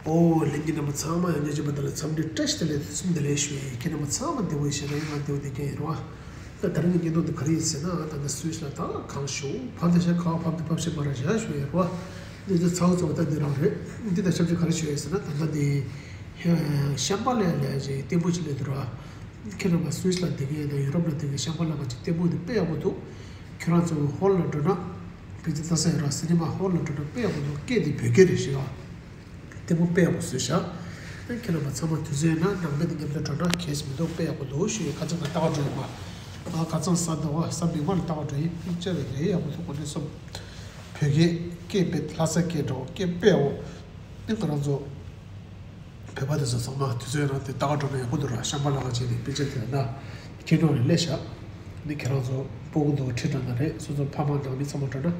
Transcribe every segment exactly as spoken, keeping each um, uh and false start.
ཨོ། ལྷན་རྒྱས་རྣམ་པ་ཚང་མ་ཡང་བསྐྱར་མཇལ་བ་དེ་ལ་འཚམས་འདྲི་བཀྲ་ཤིས་བདེ་ལེགས། དེ་ཚེ་བདེ་ལེགས་ཞུ་ཡས། ཁྱེད་རྣམ་པ་ཚང་མ་བདེ་པོ་ཞིག་རེད། ང་བདེ་པོ་བདེ་རྐྱང་ཡིན་རོ། ད་ད་རིང་གི་བརྙན་ཐུང་འདི་ག་རེ་ཡིན་ཟེར་ན། ད་ལྟ་སུད་སི་ལ་ད་གངས་ཤུགས་བབས་ཏེ་ཤག་ཁ་བ་བབས་ཏེ་བབས་ཤིག་མ་ར་བཞག་ཞུ་ཡས་རོ། འདི་ཚོ་ཚ་བོ་ཚ་བོ་ད་འདི་རང་རེད། འདི་དང་ཆབས་ཅིག་ག་རེ་ཞུ་ཡས་ཟེར་ན། ད་ལྟ་འདི་ཤམ་བྷ་ལ་ལ་ཅིག་ལྟད་མོ་ཅིག་སླེབས་འདུག་ར། ཁྱེད་རྣམ་པ་སུད་སི་ལ་བསྡད་མཁན་དང་ཡུ་རོབ་ལ་བསྡད་མཁན་ཤམ་བྷ་ལ་ག་ཅིག་ལྟད་མོ་འདི་དཔེ་ཡག་པོ་འདུག་ཁྱོད་རང་ཚོ་ཧོལ་ལ་འགྲོ་ན། ཕལ་ཆེར་ལྟ་ས་ཡོད་ར། སི་ནི་མ་ཧོལ་ལ་འགྲོ་ན་དཔེ་ཡག་པོ་འདུག་སྐད་དེ་བོད་སྐད་རེད་ཤག་ལྟད་མོ་དཔེ་ཡག་པོ་བཟོས་ཤག་ཨེ། ཁྱེད་རྣམ་པ་ཚང་མ་དུས་ཚོད་ཡོད་ན་ནང་པའི་དེ་མཉམ་དུ་འགྲོ་འདྲ་གལ་མི་འདུག་དཔེ་ཡག་པོ་འདུག་ཞུ་ཡས། ཁ་སང་ང་ལྟ་ག་འགྲོ་ཡིན་པ། ཨ། ཁ་སང་གཟའ་ཟླ་བ་གཟའ་མིག་དམར་ལ་ལྟ་ག་འགྲོ་ཡིན། པིག་ཅར་རེ་རེ་ཡག་པོ་འདུག་དངོས་གནས་སོང་། བོད་སྐད་སྐད་དཔེ། ལྷ་ས་སྐད་འགྲོ་སྐད་དཔེ་ཡག་པོ། ཨེ། ང་རང་ཚོ་བོད་པ་དེ་ཚོ་ཚང་མ་དུས་ཚོད་ཡོད་ན་དེ་ལྟ་ག་འགྲོ་ན་ཡག་པོ་འདུག་ར། ཤམ་བྷ་ལ་ག་ཅིག་དེ་པིག་ཅར་དེ་ན་ཁྱེད་རང་རེ་སླེབས་ཤག་ནི་ཁྱེད་རང་ཚོ་སྤུ་གུ་འདུག་ཁྲིད་འགྲོ་ན་རེད། སོ་སོ་ཕ་མ་ནང་མི་ཚང་མ་འགྲོ་ན།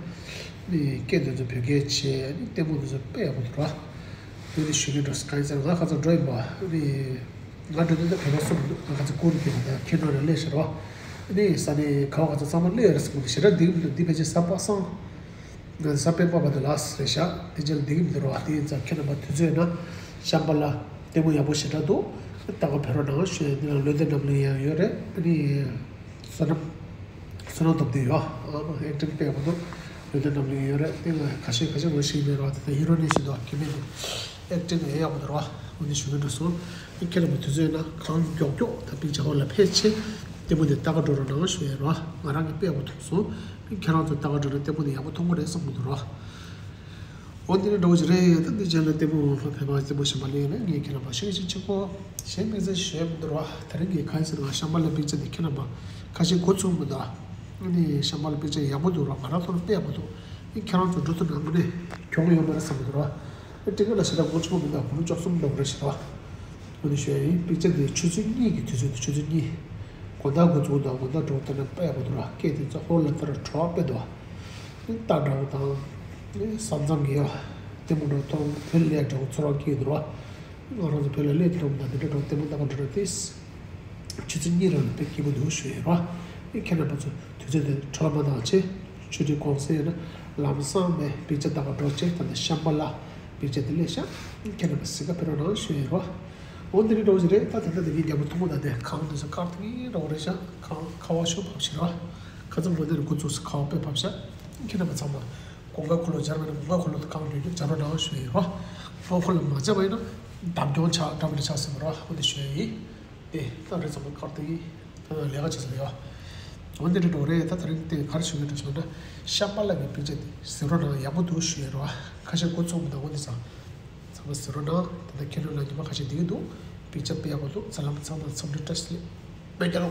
ནི་སྐད་དེ་ཚོ་བོད་སྐད་བྱས། ནི་ལྟད་མོ་དེ་ཚོ་དཔེ་ཡག་པོ་འདུག་ར། དེ་ནི་ཞུ་གི་འགྲོ་ས་གང་ཡིན་ཟེར་ན། ང་ཁ་སང་འགྲོ་ཡིན་པ། ནི་ང་འགྲོ་དུས་ད་བོད་པ་གསུམ་འདུག་ང་ཁ་སང་སྐུ་རུ་ཁྱེད་ད་ཁྱེད་རང་རེ་སླེབས་ཤག་ར། ནི་ས་ནི་ག་བ་ག་ཚོད་ཚང་མ་སླེབས་ཡོད་རེད་ཟེར་གོ། ཞེ་དྲག་འདི་གི་མི་འདུག་འདི་ཕལ་ཆེར་གཟའ་པ་སངས། ང་གཟའ་སྤེན་པ་བར་དུ་ལགས་རེད་ཤག་དེ་རྗེས་ལ་བསྡད་ཀྱི་མི་འདུག་ར། དེ་ཡིན་ཙང་ཁྱེད་རྣམ་པ་དུས་ཚོད་ཡོད་ན་ཤམ་བྷ་ལ་ལྟད་མོ་ཡག་པོ་ཞེ་དྲག་འདུག་ལྟ་ག་ཕེབས་རོགས་གནང་ཞུ་ཡས། འདི་ལ་ལོ་ཟླ་ནམ་ལངས་ཡང་ཡོད་རེད། ཨ་ནི་བསོད་ནམས་བསོད་ནམས་སྟོབས་ལྡན་ཡོད། ཨེག་ཊིང་དཔེ་ཡག་པོ་འདུག་ལོ་ཟླ་ནམ་ལངས་ཡོད་རེད། དེ་ང་ཁ་ཤས་ཁ་ཤས་ངོ་ཤེས་ཀྱི་མེད་ར། དེ་ད་ཧི་རོ་ནི་ཞིག་འདུག་སྐྱེ་དམན་འདུག་ཨེག་ཊིང་ཡང་ཡག་པོ་འདུག་ར། འོ་ནི་ཞུ་གི་འགྲོ་སོང་། ཁྱེད་རྣམ་པ་དུས་ཚོད་ཡོད་ན་གངས་མགྱོགས་མགྱོགས་ད་པིག་ཅར་ཧོལ་ལ་ཕེབས་བྱས་ལྟད་མོ་དེ་ལྟ་ག་འགྲོ་རོགས་གནང་ཞུ་ཡས་ར། ང་རང་གིས་དཔེ་ཡག་པོ་མཐོང་སོང་། ཁྱེད་རང་ཚོ་ལྟ་ག་འགྲོ་ན་ལྟད་མོ་དེ་ཡག་པོ་མཐོང་གི་རེད་བསམ་གྱི་འདུག་ར། འོ་འདི་ནི་འདྲ་བོ་ཞིག་རེད། ད་འདི་རྗེས་ལ་ལྟད་མོ་ལ་ཕེབས་པ་ལྟད་མོ་གཞན་པ་ལས་ན་ངས་ཁྱེད་རྣམ་པ་ཤེས་ཤེས་ཆེ་གོ་གཞན་དམིགས་བསལ་ཞུ་ཡས་མི་འདུག་ར། དེ་རིང་གི་གང་ཡིན་ཟེར་ན་ཤམ་བྷ་ལ་པིག་ཅར་དེ་ཁྱེད་རྣམ་པ་ཁ་ཤས་འགོ་ཚུགས་མི་འདུག་ཨ་ནི་ཤམ་བྷ་ལ་པིག་ཅར་ཡག་པོ་འདུག་ར། ང་རང་ཐོག་ནས་དཔེ་ཡག་པོ་འདུག་ཨ་ནི་ཁྱེད་རང་ཚོ་འགྲོ་ཐུབ་ན་དངོས་གནས་གྱོང་ཡོད་མ་རེད་བསམ་གྱི་འདུག་ར། ཨ་ནི་ཊི་ཀེ་ཊི་ལ་ཞེ་དྲག་འགོ་ཚུགས་མི་འདུག་བུ་ལོན་བཅུ་གསུམ་འདྲ་བོ་རེད་ཤག་ར། འོ་ནི་ཞུ་ཡས་ཡིན། པིག་ཅར་དེ་ཆུ་ཚོད་གཉིས་ཀྱི་དུས་ཚོད་དེ་ཆུ་ཚོད་གཉིས། དགོང་དག་འགོ་བཙུགས་དང་དགོང་དག་འགྲོ་ལྟ་ན་དཔེ་ཡག་པོ་འདུག་ར། སྐད་དེ་ཚོ་ཧོལ་ལ་ལྟ་ར་བྲོ་བ་དཔེ་འདུག་ཨ། རྟ་འདྲ་བོ་དང་། ས་མཚམས་ཀྱི་ཡ། ལྟད་མོ་འདྲ་བོ་མཐོང་བོད་ལས་འདྲ་བོ་ཚོར་བ་སྐྱེས་འདུག་ར། ང་རང་ཚོ་བོད་ལ་སླེབས་ཐུབ་དང་དེ་འདྲ་འདྲ་བོ་ལྟད་མོ་ལྟ་ག་འགྲོ་ན་དེ། ཆུ་ཚོད་གཉིས་རང་ལ་དཔེ་སྐྱིད་པོ་འདུག་ཞུ་ཡས་ར། ཨ་ཁྱེད་རྣམ་པ་ཚོ་དུས་ཚོད་དེ་འཕྲོ་བརླག་མ་བཏང་བྱས། ཆུ་ཚོད་གུང་སེང་ཡོད་ན་ལམ་སང་ནས་པིག་ཅར་ལྟ་ག་འགྲོ་བྱས། ད་ལྟ་ཤམ་བྷ་ལ་པིག་ཅར་དེ་སླེབས་ཤག་ཁྱེད་རྣམ་པ་གཟིགས་ག་ཕེབས་རོགས་གནང་ཞུ་ཡས་ར། འོ་འདི་རིགས་འདྲ་བོ་ཞིག་རེད། ད་ད་ལྟ་དེ་གའི་རྒྱབ་ལ་མཐོང་གོ་ད་དེ་གངས་དེ་ཚོ་དཀར་ཐིང་ཐིང་འདྲ་བོ་རེད་ཤག་ཁ་ཁ་བ་ཤུགས་བབས་ཤག་ར། ཁ་སང་འགོ་ནས་འགོ་བཙུགས་སུ་ཁ་བ་དཔེ་བབས་ཤག་ཁྱེད་རྣམ་པ་ཚང་མ་དགུན་ཁ་ཁུ་ལོ་སྦྱར་བ་ན་དགུན་ཁ་ཁུ་ལོ་དེ་གངས་ལྗོན་ལྗོན་སྦྱར་རོགས་གནང་ཞུ་ཡས་ར། དགུན་ཁ་ཁུ་ལོ་མ་སྦྱར་བ་ཡིན་ན་འདམ་གྱོང་ཆགས་འདྲ་མི་འདྲ་ཆགས་སྲིད་པ་ར། འོ་འདི་ཞུ་ཡས་ཡིན། དེ་ད་རེས་ཚང་མ་ཁར་དེ་ཡིན། ད་ལས་ཀ་བྱེད་ས་ལ་ཡོད། འོ་འདི་འདྲ་འགྲོ་རེད། ད་དེ་རིང་དེ་ག་རེ་ཞུ་གི་འདུག་ཞུ་ན། ཤམ་བྷ་ལ་གི་པིག་ཅར་དེ་གཟིགས་རོགས་གནང་། ཡག་པོ་འདུག་ཞུ་ཡས་ར། ཁ་ཤས་འགོ་ཚུགས་མི་འདུག་འོ་འདི་ཚང་མ་གཟིགས་རོགས་གནང་། ད་ལྟ་ཁྱེད་རང་ལ་ཉི་མ་ཁ་ཤས་བསྡད་ཀྱི་འདུག་པིག་ཅར་དཔེ་ཡག་པོ་འདུག་ཚ་ལམ་ཚང་དང་འཚམས་འདྲི་བཀྲ་ཤིས་བདེ་ལེགས། སྨན་རྒྱལ་ལོ།